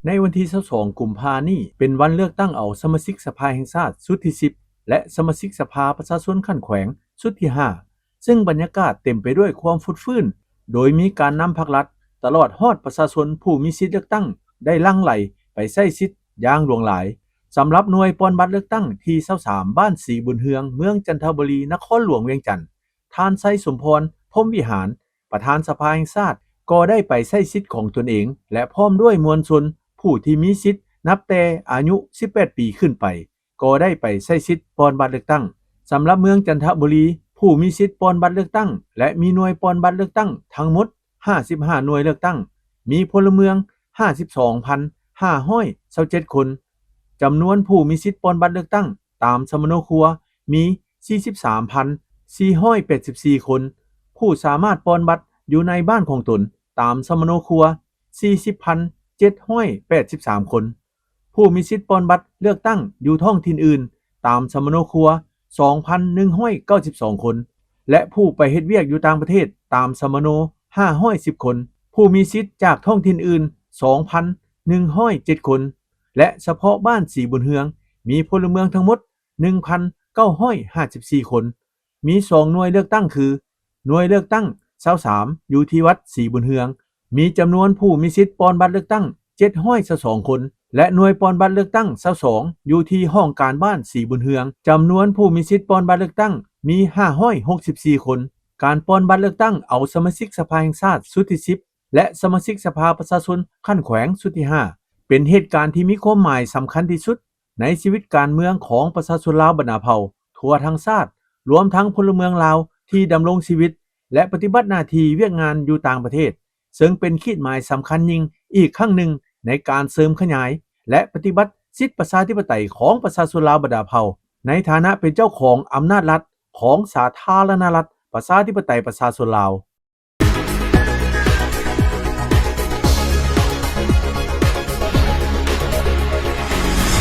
ໃນວັນທີຊາວສອງ ກຸມພານີ້ ເປັນວັນເລືອກຕັ້ງເອົາສະມາຊິກສະພາແຫ່ງຊາດຊຸດທີສິບ ແລະ ສະມາຊິກສະພາປະຊາຊົນຂັ້ນແຂວງຊຸດທີຫ້າ ຊຶ່ງບັນຍາກາດເຕັມໄປດ້ວຍຄວາມຟົດຟື້ນ ໂດຍມີການນຳພັກລັດ ຕະຫຼອດຮອດປະຊາຊົນຜູ້ມີສິດເລືອກຕັ້ງ ໄດ້ຫຼັ່ງໄຫຼໄປໃຊ້ສິດຢ່າງຫຼວງຫຼາຍ. ສຳລັບໜ່ວຍປ່ອນບັດເລືອກຕັ້ງທີຊາວສາມ ບ້ານສີບຸນເຮືອງ ເມືອງຈັນທະບູລີ ນະຄອນຫຼວງວຽງຈັນ, ທ່ານ ໄຊສົມພອນ ພົມວິຫານ ປະທານສະພາແຫ່ງຊາດ ກໍໄດ້ໄປໃຊ້ສິດຂອງຕົນເອງ ແລະ ພ້ອມດ້ວຍມວນຊົນຜູ້ທີ່ມີສິດນັບແຕ່ອາຍຸສິບແປດປີຂຶ້ນໄປ ກໍໄດ້ໄປໃຊ້ສິດປ່ອນບັດເລືອກຕັ້ງ. ສຳລັບເມືອງຈັນທະບູລີ ຜູ້ມີສິດປ່ອນບັດເລືອກຕັ້ງ ແລະ ມີໜ່ວຍປ່ອນບັດເລືອກຕັ້ງທັງໝົດຫ້າສິບຫ້າໜ່ວຍເລືອກຕັ້ງ, ມີພົນລະເມືອງຫ້າສິບສອງພັນຫ້າຮ້ອຍຊາວເຈັດຄົນ. ຈຳນວນຜູ້ມີສິດປ່ອນບັດເລືອກຕັ້ງຕາມສຳມະໂນຄົວມີສີ່ສິບສາມພັນສີ່ຮ້ອຍແປດສິບສີ່ຄົນ, ຜູ້ສາມາດປ່ອນບັດຢູ່ໃນບ້ານຂອງຕົນຕາມສຳມະໂນຄົວສີ່ສິບພັນເຈັດຮ້ອຍແປດສິບສາມຄົນ, ຜູ້ມີສິດປ່ອນບັດເລືອກຕັ້ງຢູ່ທ້ອງຖິ່ນອື່ນຕາມສຳມະໂນຄົວສອງພັນໜຶ່ງຮ້ອຍເກົ້າສິບສອງຄົນ ແລະ ຜູ້ໄປເຮັດວຽກຢູ່ຕ່າງປະເທດຕາມສຳມະໂນຫ້າຮ້ອຍສິບຄົນ, ຜູ້ມີສິດຈາກທ້ອງຖິ່ນອື່ນສອງພັນໜຶ່ງຮ້ອຍເຈັດຄົນ ແລະ ສະເພາະບ້ານສີບຸນເຮືອງ ມີພົນລະເມືອງທັງໝົດໜຶ່ງພັນເກົ້າຮ້ອຍຫ້າສິບສີ່ຄົນ. ມີສອງໜ່ວຍເລືອກຕັ້ງຄື ໜ່ວຍເລືອກຕັ້ງຊາວສາມ ຢູ່ທີ່ວັດສີບຸນເຮືອງ ມີຈຳນວນຜູ້ມີສິດປ່ອນບັດເລືອກຕັ້ງເຈັດຮ້ອຍຊາວສອງຄົນ ແລະ ໜ່ວຍປ່ອນບັດເລືອກຕັ້ງຊາວສອງ ຢູ່ທີ່ຫ້ອງການບ້ານສີບຸນເຮືອງ ຈຳນວນຜູ້ມີສິດປ່ອນບັດເລືອກຕັ້ງມີຫ້າຮ້ອຍຫົກສິບສີ່ຄົນ. ການປ່ອນບັດເລືອກຕັ້ງເອົາສະມາຊິກສະພາແຫ່ງຊາດຊຸດທີສິບ ແລະ ສະມາຊິກສະພາປະຊາຊົນຂັ້ນແຂວງຊຸດທີຫ້າ ເປັນເຫດການທີ່ມີຄວາມໝາຍສຳຄັນທີ່ສຸດໃນຊີວິດການເມືອງຂອງປະຊາຊົນລາວບັນດາເຜົ່າທົ່ວທັງຊາດ, ລວມທັງພົນລະເມືອງລາວທີ່ດຳລົງຊີວິດ ແລະ ປະຕິບັດໜ້າທີ່ວຽກງານຢູ່ຕ່າງປະເທດ, ເຊິ່ງເປັນຂີດໝາຍສຳຄັນຍິ່ງອີກຄັ້ງໜຶ່ງໃນການເສີມຂະຫຍາຍ ແລະ ປະຕິບັດສິດປະຊາທິປະໄຕຂອງປະຊາຊົນລາວບັນດາເຜົ່າ ໃນຖານະເປັນເຈົ້າຂອງອຳນາດລັດຂອງສາທາລະນະລັດ ປະຊາທິປະໄຕ ປະຊາຊົນລາວ.